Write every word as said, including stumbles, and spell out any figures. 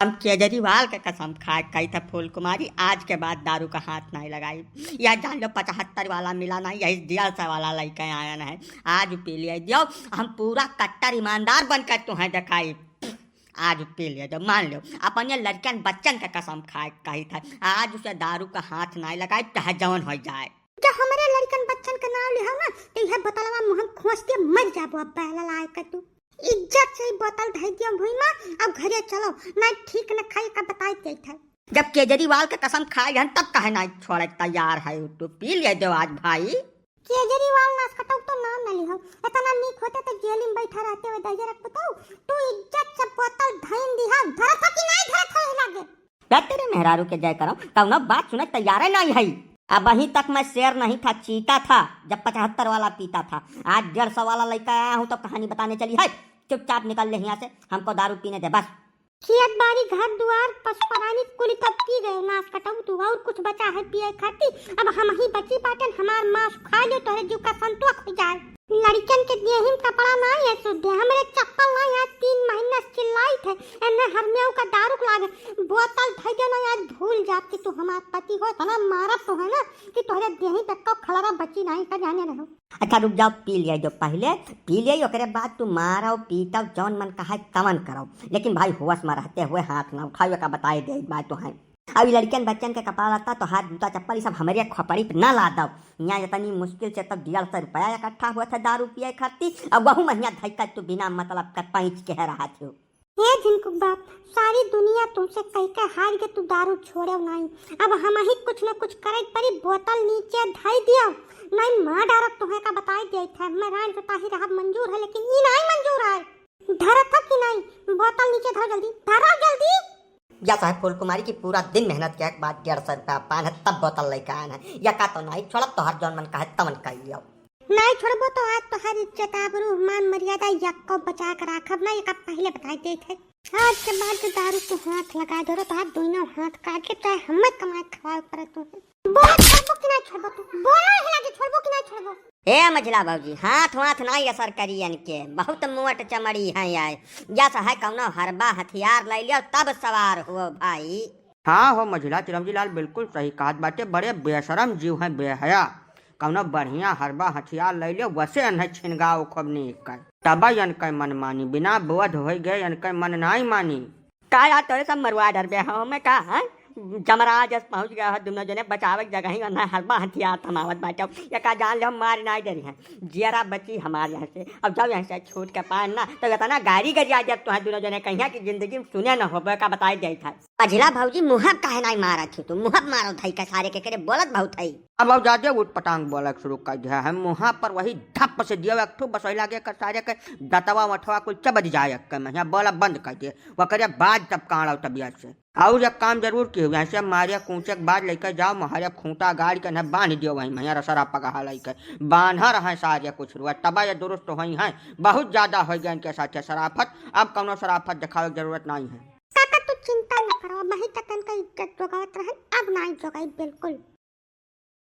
हम केजरीवाल के कसम खाए कही था फूल कुमारी, आज के बाद दारू का हाथ नहीं लगाई। यह जान लो पचहत्तर वाला मिला नहीं, यही डेढ़ सौ वाला लइके आयन है। आज पी लिया दियो, हम पूरा कट्टर ईमानदार बनकर तुम्हें दिखाई। आज पी लिया दियो, मान लो, अपने लड़कन बच्चन के कसम खाए कही था, आज उसे दारू का हाथ नहीं लगाई, चाहे जवन हो जाए। जब हमरे लड़कन बच्चन के नाव लिहाव ना, तो यह बोतलवा मुँह में खोस के मर जाबो। अब बहला लायक तू। इज्जत से ही बोतल धइ दियो भुइँ मा, अब घरे चलो, नहीं ठीक न खाई का बताई देत है। जब केजरीवाल के कसम खाए हन, तब कहे नहीं छोड़े तैयार है, तू पी ले दो आज भाई। केजरीवाल नास कटऊ तो नाम न लिहो, इतना नीक होते तो जेल में बैठा रहते हुए दहिजरा के पुतऊ। तू इज्जत से बोतल धइन दिहा, धरत हो कि नहीं धरत हो, हिला के। क्या तेरे मेहरारू के जय करम, कौनो बात सुने तैयार है नहीं है। अबहीं तक मैं शेर नहीं था, चीता था, जब पचहत्तर वाला पीता था। आज डेढ़ सौ वाला लइके आया हूँ, तो कहानी बताने चली है। चुपचाप निकल ले यहाँ से, हमको दारू पीने दे बस। खेत बारी, घर दुआर, पशु परानी कुल तब पी गए, नास कटऊ तू, और कुछ बचा है पिए खाती? अब हमहीं बची बाटन, हमार मांस खा लो, तोहरे जीव का संतोष हो जाए। लड़कन के देहिम कपड़ा नाहीं है सुद्धे, हमरे चप्पल नाहीं है, तीन महीना से चिल्लाइत है, एन्ने हरमेऊ का दारू के लागे, बोतल धइ दे ना, आज भूल जात कि तू हमार पति हो, इतना मारत तो है ना कि तोहरे देही पे को खलरा बची नाहीं, का जाने रहो। अच्छा रुक जाओ, पी लिया जो पहले, पी लिया, ओकरे बाद तू मारो, पीटो, जौन मन कहा तवन करो, लेकिन भाई होश में रहते हुए हाथ ना उठाओ, का बताए दे बात तो है। अब ई लड़कन बच्चन के कपड़ा लत्ता, तोहार जूता चप्पल, ई सब हमरे खोपड़ी पे ना लादव। यहाँ इतनी मुश्किल से तब डेढ़ सौ रुपया इकट्ठा हुआ था दारू पिए खातिर, अब वहू महिया धइका तू बिना मतलब का पैंच के है रहा थियो। हे झिनकू बाप, सारी दुनिया तुमसे कह के हार के तू दारू छोड़े नहीं। अब हमही कुछ न कुछ करे परी, बोतल नीचे धई दियो, नहीं मार डारब तुहे का बताई देत है। मैं रान जोताही रहब मंजूर है, लेकिन ई नहीं मंजूर है। धरत हो कि नहीं? बोतल नीचे धरो जल्दी, धरो जल्दी। या चाहे फूल कुमारी की पूरा दिन मेहनत के बाद डेढ़ सौ रुपया पान है, तब बोतल लेके आन है। या का तो नहीं छोड़ब, तोहर जौन मन कहे तवन कर लियो। नहीं छोड़बो तो आज तोहर इज्जत आबरू मान मर्यादा यक्को बचा के राखब ना, ये का पहले बताई देत है। आज के बाद जो दारू को हाथ लगा दो तो हाथ दोनों हाथ काट के चाहे हमें कमाए खवाए पड़े तू। बोला छोड़बो कि नहीं छोड़बो तू? बोला ही ना कि छोड़बो कि नहीं छोड़बो? ए मझिला भौजी, हाथ वाथ नाई असर करी इनके, बहुत मोट चमड़ी है आए। जस है कौनो हरबा हथियार ले लियो तब सवार हुओ भाई। हाँ हो मझिला चिरौंजी लाल बिल्कुल सही कहत बाटे, बड़े बेशरम जीव हैं बेहया। कौनो बढ़िया हरबा हथियार ले लियो वसे इन्हें छिनगाओ खूब नीक कर। तब इनके मन मानी, बिना बोध होई गए इनके मन नाई मानी। का यार तोरे सब मरुआ डरबे हो, हमें का है? जमराज अस पहुँच गया है, दुनो जने बचावे के जगह ही ना, हरबा हथियार थमावत बाटो। ये का जान ले हम मार नाई डरी हैं, जियरा बची हमार यहाँ से। अब जब यहाँ से छूट के पाए ना, तो इतना गारी गरिया जब तुहें दुनो जने कहिया कि जिंदगी में सुने न होबे का बताई देत है। मझिला भौजी मुँह काहे नाई मारत ही तू? मुँह मारो धई के सारे के करे बोलत बहुत है। अब अब जादे उठ पटांग बोलक शुरू कर दिया है, मुँह पर वही धप से दियो एक ठो बसोई लागे कर सारे के दतवा वठवा कुल चबद जाए एक के महिया बोला बंद कर दिए। वकरे बाद तब काढ़ो तबियत से। और एक काम जरूर किहो, यहाँ से मारे कूचे के बाद लेके जाओ, मारे खूंटा गाड़ के इन्हें बांध दियो वहीं महिया रसरा पगहा लेके। बांधा रहे सारे कुछ रुआ, तब ये दुरुस्त होई हैं। बहुत ज्यादा हो गया इनके साथ शराफत, अब कौनो शराफत दिखावे की जरूरत नहीं है। काका तू चिंता न करो, वही तक इनका इज्जत जोगावत रहन, अब ना जोगाई बिल्कुल।